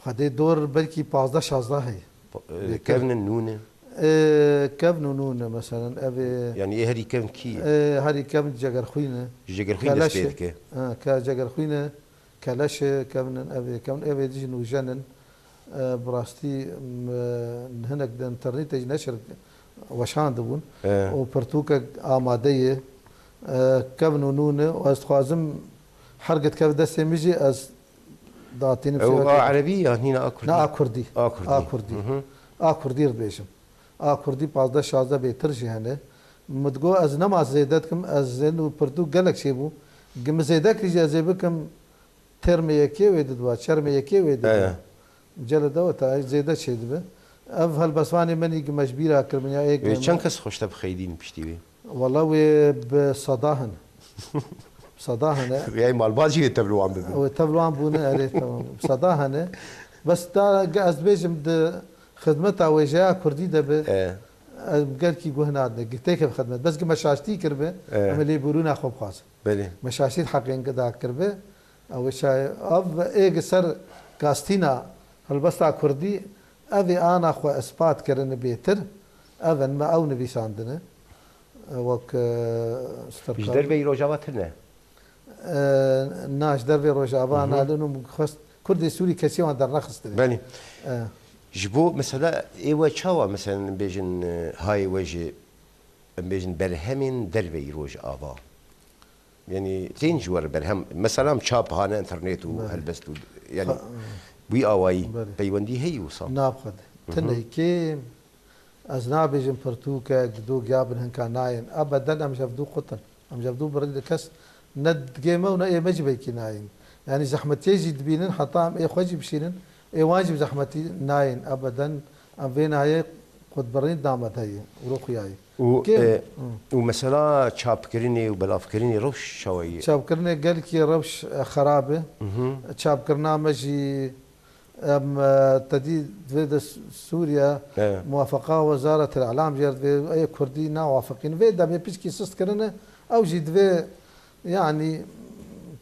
Xwedê dor belkî pazdeh şazdeh heye. Pa-, e, Bêtir. Kevn in, nû ne? E, kevn û nû ne, meselen, ev ê Yanî ê herî kevn kî ye? E, herî kevn Cegerxwîn e. Ji Cegerxwîn dest pê dike. Ha, ke Cegerxwîn e, Keleş e, kevn in, ev ê kevn, ev ê dijî nûjen in. E, bi rastî, m, hinek di înternetê jî neşir weşandibûn. E. Û pirtûkek amade ye. E, kevn û nû ne. Û ez dixwazim her gid keve destê min jî ez datînim Ew sêwekê a erebî yan hîna a kurdî? Na, a kurdî. A kurdî. A kurdî. Hı hı. A kurdî dibêjim. A kurdî pazdeh şazdeh bêtir jî hene. Min digot ez nema zêde dikim, ez zêde û pirtûk gelek çêbû. Gi min zêde kir jî ez ê bikim termê yekê wê didiba, çermê yekê wê didiba. He. Cele de weta zêde çêdibe. Ev helbestvanê min î gi me ji bîra kir min ya ê Wê çend kes xweşte bi xeydîn piştî wê? Wala wê bi seda hene. Bi seda hene. Vê malbat jî wê tevliwan bibin. Wê tevliwan bûne, erê, tamam. Bi seda hene. Bes ta ge ez dibêjim di xidmeta wêjeya kurdî de bi, E. em gelkî guh nadine. Gi têke bi xidmet. Bes gi me şaştî kirbi, E. em ê lêbûrûna xwe bixwazin. Belê. Me şaştî heqên gi da kirbi. Ew ê şayê, ev ê gi ser gastîna helbesta kurdî, ev ê ana xwe ispat kirine bêtir. Ev in me ew nivîsandine. E, wek, e, Ji derveyî Rojava tune? E, na, ji dervê Rojava Hı hı. nalin û min xwest Kurdê Sûrî kesî wan dernexistine. Belê. E. Ji bo mesela ê we çawa, mesela, em bêjin, e, hayê we ji, em bêjin, berhemên derveyî Rojava? Yanî tên ji we re berhem, mesela em çap hane, internet û Belê. helbest û, yanî Ha, wî awayî Belê. peywendî heyî wisa? Nabxwede. Hı hı. Tune kêm. Ez nabêjim pirtûkek, di do giya bin hinka nayên. Ebeden em ji hevdû qutin. Em ji hevdû birîn de kes ne digê me û ne ê me jî belkî nayên. Yanî zehmetiyê jî dibînin, heta em ê xwe jî bişînin, ê wan jî bi zehmetî nayên. Ebeden em vê nayê qutbirîn damet heye û rûxiyayê. Û, Kêm? e, Hı. û mesela çapkirinê û belavkirinê rewş çawa ye? Çapkirinê gelkî rewş, e, xerab e. Hı hı. Çapkirina me jî Em, e, te dî divê di Sûriye Evet. muwafeqa Wezaretil Îlam jê re divê, ê Kurdî nawafiqîn. Vê demê pişkî sist kirine, ew jî divê, yanî,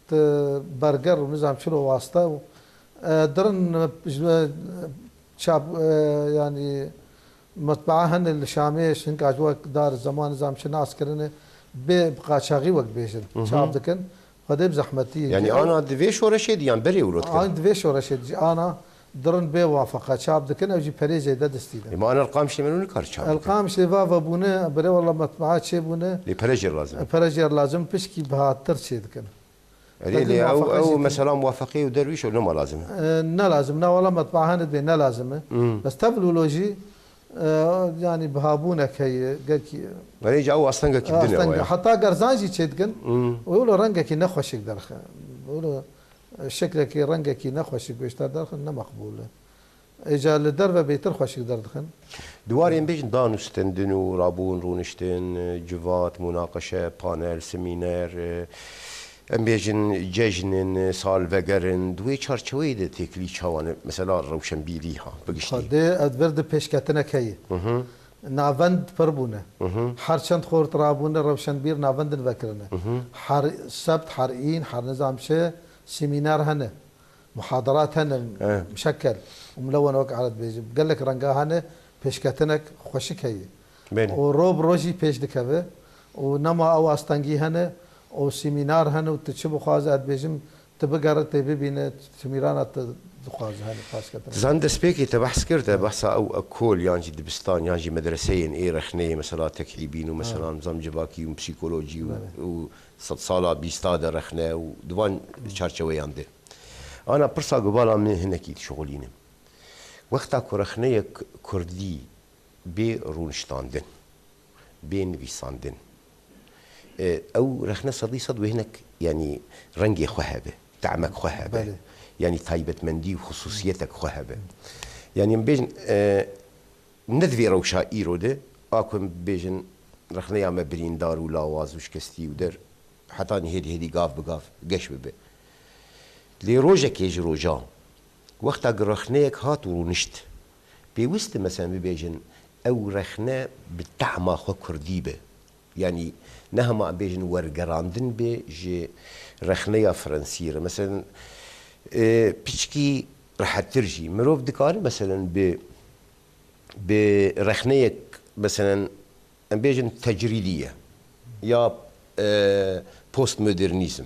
ti berger û nizam çilo waste û, e, dirin, e, ji, e, çap, e, yanî, Metbaa hene li Şamê, hinka ji wek dar zeman nizam çi nas kirine, bê bi qaçaxî wek dibêjin, Mhm. çap dikin, xwedê bi zehmetî. Yanî ana di vê şoreşê de yan berê wilo dikin? An di vê şoreşê de jî ana dirin bê wafeqa çap dikin, ew jî perê zêde distînin. Ema ana li Qamişlê me nikar çap dikin? Li Qamişlê va vebûne, berê wela metbaa çêbûne. Lê pere jê lazim. Pere jê lazim, pişkî bihattir çê dikin. Erê, Peki lê ew, muwafaqe ew jî mesela muwafaqê û derwîş ew nema lazim e? E, ne lazim, ne wela metbaa hene dibê ne lazim e. Hmm. Bes tevlûlo jî, e, yanî bihabûnek heye, gelkî Erê, ca ew astengekî din e asteng-, waya. Heta gerzan jî çêdikin, Hmm. wilo rengekî nexweşik derxe. Wilo, e, şeklekî, rengekî nexweşik wêşta derxe, ne meqbûl e. Êca li derve bêtir xweşik derdixin. Di warê em bêjin danûstendin û rabûn, rûniştin, civat, mûnaqeşe, panel, semîner, em bêjin cejnin, salvegerin, di wê çarçeweyê de têkilî çawa ne? Mesela rewşenbîrî ha, bi giştî. Xwedê ev vir di pêşketinek heye. Mhm. Navend pir bûne. Mhm. Her çend xort rabûne rewşenbîr navendin vekirine. Mhm. Her sebt, her în, her nizam çi, semîner hene. Muhadarat hene, He. muşekkel. Û min lewan wek ereb dibêjim. Gelek renga hene, pêşketinek xweşik heye. Belê. Û ro bi ro jî pêş dikeve. Û nema ew astengî hene, û semînar hene û tu çi bixwaze, ez dibêjim, tu bigere tê bibîne, semîrana tu dixwaze hene, paşketin. Zan destpêkê te behs kir, te behsa ew ekol yan jî dibistan yan jî medreseyên ê rexneyê, mesela tekhîbîn û Ha. mesela nizam civakî û psîkolojî û, Belê. û sedsala bîsta de rexne û di van çarçeweyan de. Ana pirsa guvala min hinekî dişixulîne. Wexta ku rexneyek kurdî bê rûniştandin, bê nivîsandin, e, ew rexne sedî sed wê hinek, yanî rengê xwe hebe, tehmek xwe hebe. Belê. Yanî taybetmendî û xisûsiyetek xwe hebe. Yanî em bêjin, e, ne di vê rewşa îro de, a ku em bêjin rexneya me birîndar û lawaz û şikestî û der hetanî hêdî hêdî gav bi gav geş bibe. Lê rojekê ji rojan, wexta ku rexneyek hat û rûnişt, pêwist e meselen bibêjin ew rexne bi tehma xwe kurdî be. Yanî ne hema em bêjin wergerandin bê ji rexneya Frensî re. Meselen, e, piçkî rehettir jî. Mirov dikare meselen bi, bi rexneyek, meselen, em bêjin tecrîdî ye ya, e, postmodernîzm.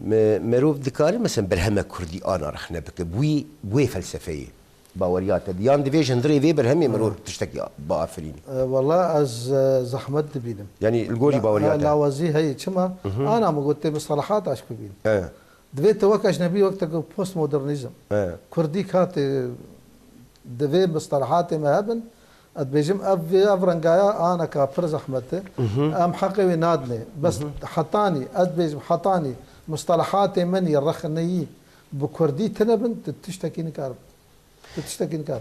Me-, mirov dikare meselen berhemek kurdî ana rexne bike. Bi wî, bi wê felsefeyê baweriya te. Yan divê ji hundirê vê berhemê mirov tiştekî biafirînî? E, wela ez, e, zehmet dibînim. Yanî li gorî baweriya te? Lawazî heye. Çima? Ana min got tê mistelehat aşk bibîn. E. Divê te wek ecnebî, wek te ku postmodernîzm. E. Kurdî katê divê mistelehatê me hebin, ez dibêjim ev, ev rengaya aneka pir zehmet e. Em heqê wê nadinê. Bes hetanî, ez dibêjim hetanî mistelehatê min yê rexneyî bi kurdî tine bin, tu tiştekî nikar. Tu tiştekî nikar.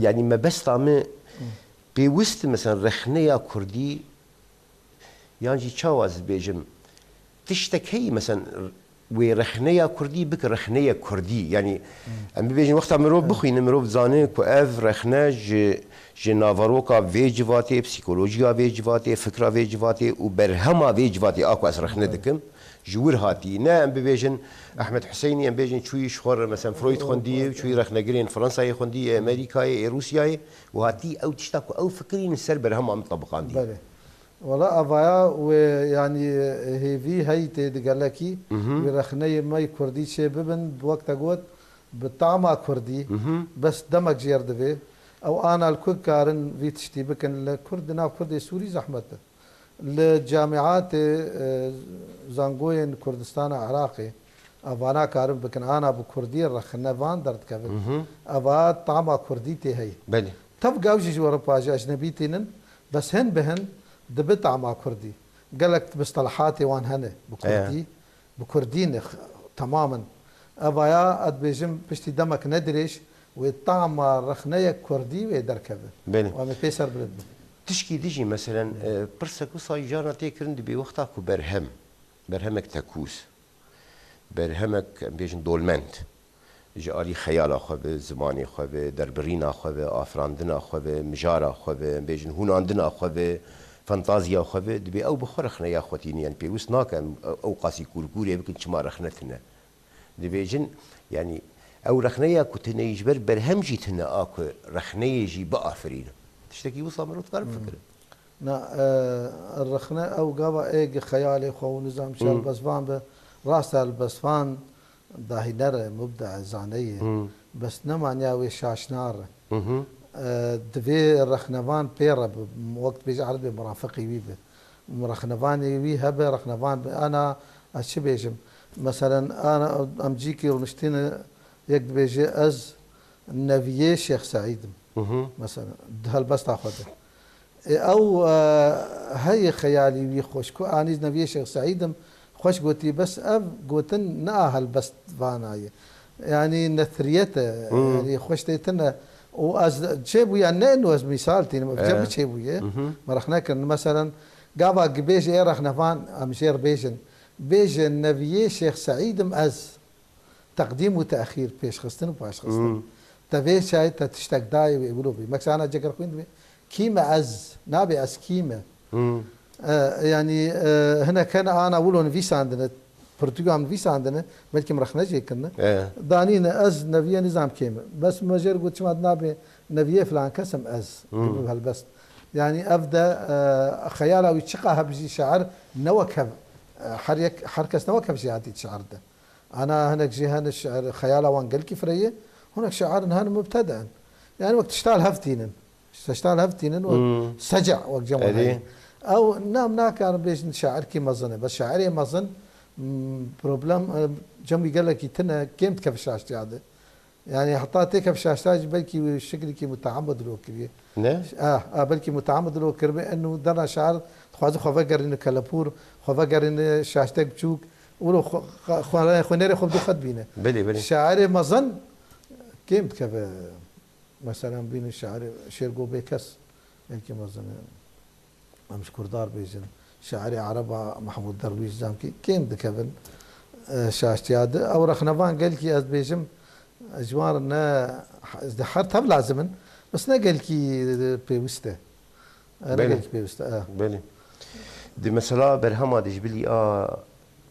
Yanî mebesta me pêwist, meselen, rexneya kurdî, yan jî çawa ez dibêjim, tiştek heyî, meselen, wê rexneya kurdî bike rexneyek kurdî. Yanî em bibêjin wexta mirov bixwîne, mirov dizane ku ev rexne ji, ji naveroka vê civatê, psîkolojiya vê civatê, fikra vê civatê û berhema vê civatê a ku ez rexne dikim, ji wir hatî. Ne em bibêjin Ehmed Huseynî, em bêjin çûyî ji xwe re, meselen, Freud xwendî, çûyî rexnegirên Fransayê xwendî, ê Amerîkayê, ê Rûsyayê û hatî ew tişta ku ew fikirîn li ser berhema min tebiqandî. Belê. Wela avaya wê, yanî, hêvî heyî tê di gelekî, wê rexneyê me yê kurdî çê bibin, wek te got, bi tama kurdî, bes demek jêr divê. Ew ana li ku karin vî tiştî bikin, li kurd, di nav kurdê sûrî zehmet e. Li camiatê, e, zangoyên Kurdistana Iraqê, evana karin bikin, ana bi kurdî rexnevan derdikevin. Eva tama kurdî tê heyî. Belê. Tev gav jî ji we re paje ecnebî tînin, bes hin bi hin dibi tama kurdî. Gelek mistelehatê wan hene bi kurdî, bi kurdî ne, temamen. Evaya, ez dibêjim, piştî demek ne dirêj, wê tama rexneyek kurdî wê derkeve. Belê. Û em ê pê ser bilind bin. Tişkî dijî, meselen, e, pirsek wisa jî carna tê kirin, dibê wexta ku berhem, berhemek tekûz, berhemek, em bêjin, dolmend, ji alî xeyala xwe be, zimanê xwe be, derbirîna xwe be, afirandina xwe be, mijara xwe be, em bêjin, hûnandina xwe be, fantaziya xwe be, dibê ew bi xwe rexneya xwe tîne. Yanî pêwist nake em ew qasî kûrkûrê bikin, çima rexne tine. Dibêjin, yanî ew rexneya ku tine yî ji ber berhem jî tine a ku rexneyê jî biafirîne. Tiştekî wisa mirov dikare bifikire. Na, e, rexne ew gava ê gi xeyalê xwe û nizam çi helbestvan be, rast e, helbestvan dahîner e, mubde e, zane ye. Bes ne maniya wê şaşnar e. E, divê rexnevan pê re bi, wek dibêje erebê murafeqî wî be. Rexnevanê wî hebe, rexnevan be. Ana, ez çi bêjim? Meselen, ana, em cîkî rûniştîne, yek dibêje, ez neviyê Şêx Seîd im. Mesela, di helbesta xwe de. Ê, ew, e, heye xeyalî wî xweş, ku anî neviyê Şêx Seîd im, xweş gotî, bes ev gotin ne a helbestvana ye. Yanî nethriyet e, yanî xweş tê tine. Û ez çêbûya, ne eno ez mîsal tînim, ev cem çêbûye. Me rex nekirin. Meselen, gava gibêje ê rexnevan, em jêr bêjin, bêje neviyê Şêx Seîd im ez. Teqdîm û te'xîr, pêşxistin û paşxistin. Te vê çayê te tiştek dayê wê wilo bî. Meksana Cegerxwîn dibê, kî me ez? Nabê ez kî me? E, yanî, e, hinek hene ana wilo nivîsandine, pirtûkan nivîsandine, belkî min rexne jê kirine. Danîne ez neviyê nizam kê me. Bes me jêr got çima nabê neviyê filan kes im ez. Dibe helbest. Yanî ev de, e, xeyala wî çiqa hebijî şair ne wek hev, e, her yek, her kes ne wek hev jî hatî şair de. Ana hinek jî hene şair, xeyala wan gelkî fireh ye, hinek şairin hene mubtede in. Yanî wek tişta li hev tînin. Tişta li hev tînin û sece wek cem wan heye. Ew nam nakarin bêjin şairkî mezin e. Bes şairê mezin, m, problem, e, cem wî gelekî tine, kêm dikeve şaştiya de. Yanî heta têkeve şaştiya jî belkî wî şiklekî muteamid lo kiriye. Ne? Ah, ah, belkî muteamid lo kiribe, eno dana şair dixwaze xwe vegerîne kelepûr, xwe vegerîne şaştek biçûk, Wilo xwe-, xwe-, xwe-, xwênerê xwe bi du xet bîne. Belê, belê. Şairê mezin kêm dikeve. Mesela bînin şairê Şêrgo Bêkes, yekî mezin e. Em ji Kurdar bêjin. Şairê Ereba Mehmûd Derwîş, zamkî kêm dikevin, e, şaştiya di. Ew rexnevan gelkî ez dibêjim, ji wan re ne, ez de her tev lazim in, bes ne gelkî pêwist e. E, ne Belê. gelkî pêwist e, e. Belê. Di mesela berhema de ji bilî a,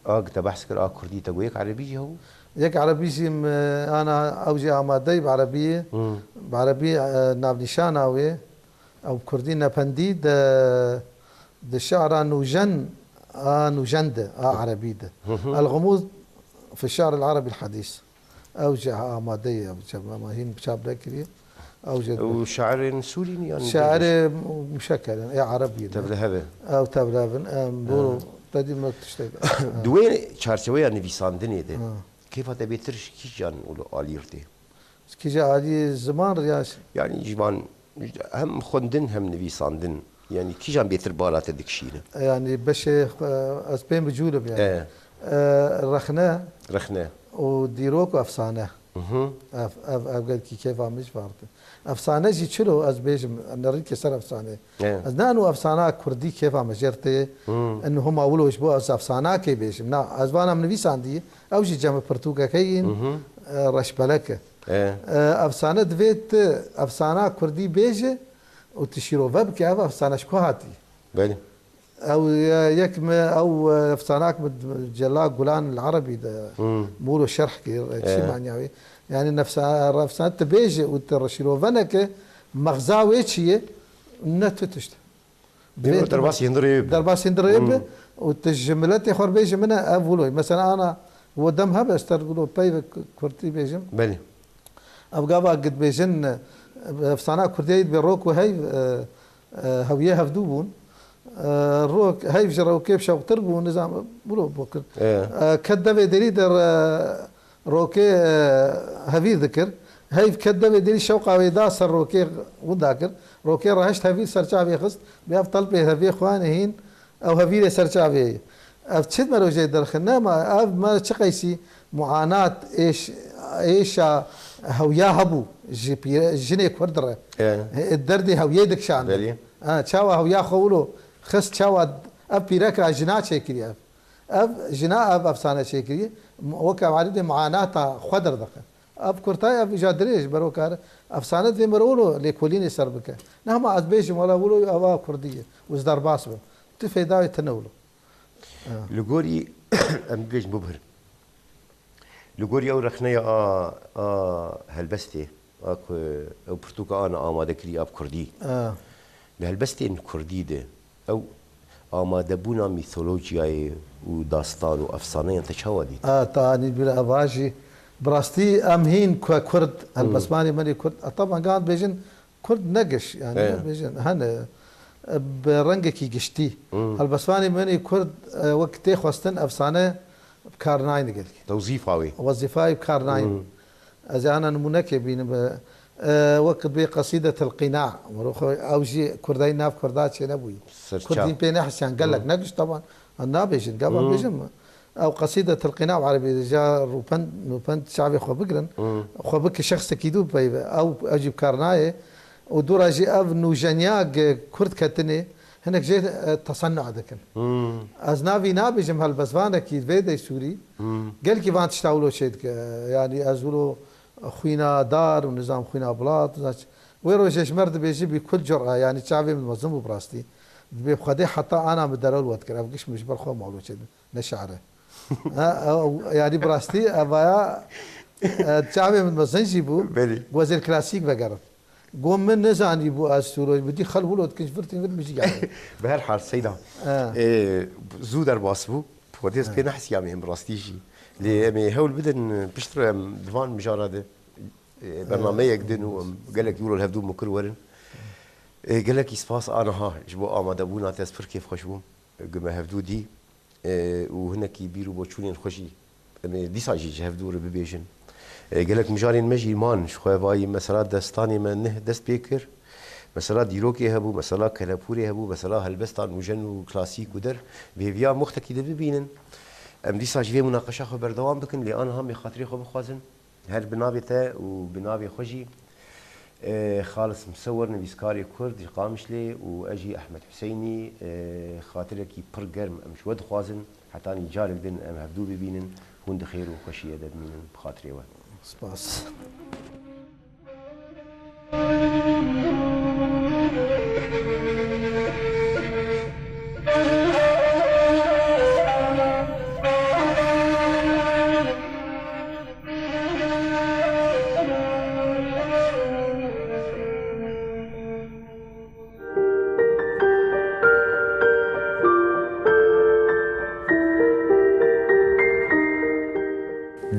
a te behs kir, a kurdî te got, yek erebî jî hebû? Yek erebî jî, m-, ana ew jî amadeyî bi erebiyê. Hmm. Bi erebî, e, navnîşana wê, ew bi kurdî nependî de, di şi'ra nûjen, a nûjen de, a erebî de. Hı hı. El-Gumûd fi şi'r el-Erebî el-Hedîs. Ew jî amade ye, ew çap, ama hîn çap nekiriye. Ew jî Ew şairên Sûrî ne yan Şairê muşekel in, ê Ereb in. Tevlihev e. Ew tevlihev in, em, bo Ha. te dî me tiştek. Di wê çarçeweya nivîsandinê de, Ha. kêfa te bêtir ji kîjan û alî re tê? Kîja alî ziman re ya? Yani ji van hem xwendin hem nivîsandin. Yani kîjan bêtir bara te dikişîne? Yani beşê, e, ez pê micûl im yani. E. E, rexne Rexne. û dîrok û efsane. Mhm. Ev, ev, ev gelkî kêfa min ji van re tê. Efsane jî çilo ez bêjim, nerîkê ser efsane. E. Ez ne eno efsana kurdî kêfa min jê re tê. Hmm. Eno hema wilo ji bo ez efsanakê bêjim. Na, ez vana min nivîsandî, ew jî cem pirtûkeke yîn, Mhm. e, reşbelek e. E. E, efsane divê tu efsana kurdî bêje û tu şîrove bike, ev efsane ji ku hatî? Belê. Ew, e, yek mi, ew, e, efsanak mi Celal Gulan el Erebî de Hmm. mûl û şerh kir, e, çi E. manya wê? Yani nefsa-, efsane tu bêje û tu şîrove neke, mexza wê çi ye? Ne tu tişt. Bê Divê tu derbasî hindirê wê bi. Derbasî hindirê wê bi Hmm. û tu ji miletê xwe re bêje min e, ev wilo ye. Mesela ana wo dem hebe ez te re wilo peyvek kurtî bêjim. Belê. Ev gava gidbêjin, e, efsana kurdiyê dibê rok û heyv, e, e, hewiyê hevdû bûn. E, rok, heyv ji rokê şewqtir bû, nizam, wilo bû kir. E. E, ket devê derî de re-, rokê, e, hevîr dikir. Heyv ket devê derî şewqa wê da ser rokê winda kir. Rokê reheşt hevîr ser çavê xist. Bê ev telpê hevê xwe nehîn. Ew hevîrê ser çavê ye. Ev çi merojê derxin? Nema, ev me çi qeysî muanat, êş-, êşa hewya hebû ji pîre-, jinê Kurd re. E. He, derdê hewiyê dikişandin. Belê. Ha, çawa hewya xwe wilo xist, çawa ev pîreka jina çêkiriye ev. Ev jina ev efsane çêkiriye, weke ew alî dê muanata xwe derdixe. Ev kurtay, ev îja dirêj, bero kar, efsane divê mero wilo lêkolînê ser bike. Ne hema ez bêjim, wela wilo ev a kurdî ye. Û ez derbas bim. Tu fêda wê tune wilo. Ha. Li gorî, em bibêjin bibir. Li gorî ew rexneya a, a helbestê, a ku ew pirtûka ana amade kirî a bi kurdî. Ha. Li helbestên kurdî de ew amadebûna mîtolojiyayê û dastan û efsaneyan te çawa dît? A, ta anî bîra eva jî bi rastî em hîn ku kurd, Hmm. helbestvanê me nê kurd, a, taban gan bêjin kurd ne giş, yani E. bêjin hene, e, bi rengekî giştî. Hmm. Helbestvanê me nê kurd, e, wek tê xwestin efsane bi kar nayne gelkî. Tewzîfa wê. Wezîfayê bi kar nayne. Hmm. Ez ê ana nimûnekê bînim, e, e, wek bê Qesîdetil Qîna. Miro xwe ew jî kurdayî nav kurda çênebûyî. Serçav. Kurdîn pê nehisiyan, gelek Hmm. ne giş taban. Em nabêjin, gava Hmm. bêjin. Ew Qesîdetil Qîna û erebî de ja rûpend, nûpend çavê xwe bigirin. Hmm. Xwe bike şexsekî dû peyve. Ew, ew jî bi kar nayê. Û dûra jî ev nûjeniya ge kurd ketinê, hinek jê, e, tesenna dikin. Hmm. Ez navî nabêjim helbestvanekî vê dey Sûrî. Hmm. Gelkî van tişta wilo çê dike. Yani ez wilo xwîna dar û nizam xwîna bilat, nizam çi. Wê rojê ji me re dibêjî bi kul cura, yani çavê min mezin bû bi rastî. Dibê bi Xwedê heta ana min derol we dikir. Ev giş min ji ber xwe mawlo çêdin. Ne şare. Ha, ew, yani bi rastî evaya, e, çavê min mezin jî bû. Belê. Wezêr klasîk vegerin. Got min nizanî bû ez Sûroj bû. Dî xel wilo dikin ji vir tîn vir min jî geldi. Bi her hal Seyda. Ha. E, zû derbas bû. Xwedê ez Ha. pê nehesiyamê em bi rastî jî. Lê em ê hewl bidin piştre em di van mijara de, e, bernameyek din û em gelek euro li hevdû mukir werin. E, gelekî spas aniha ji bo amadebûna te, ez pir kêfxweş bûm. Gu me hevdû dî, e, û hinekî bîr û boçûnên xwe jî em ê dîsa jî ji hevdû re bibêjin. E, gelek mijarên me jî man, ji xwe vayî mesela destanê me neh dest pê kir. Mesela dîrokê hebû, mesela kelepûrê hebû, mesela helbesta nûjen û klasîk û der. Vêviya muxtekî de bibînin. Em dîsa jî vê munaqeşa xwe berdewam bikin, lê aniha em ê xatirê xwe bixwazin. Her bi navê te û bi navê xwe jî, e, Xalis Misewir, nivîskarê Kurd ji Qamişlê û ez jî Ehmed Huseynî, e, xatirekî pir germ em ji we dixwazin. Hetanî carek din em hevdû bibînin, hûn di xêr û xweşiyê de bimînin bi xatirê we. Spas.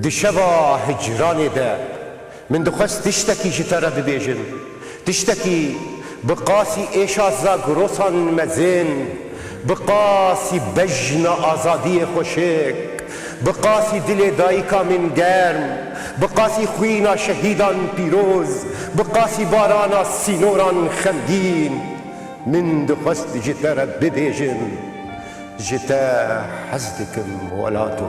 Di şeva hicranê de min dixwest tiştekî ji te re bibêjim. Tiştekî bi qasî êşa Zagrosan mezin, bi qasî bejna azadiyê xweşik, bi qasî dilê dayika min germ, bi qasî xwîna şehîdan pîroz, bi qasî barana sînoran xemgîn. Min dixwest ji te re bibêjim, ji te hez dikim welato.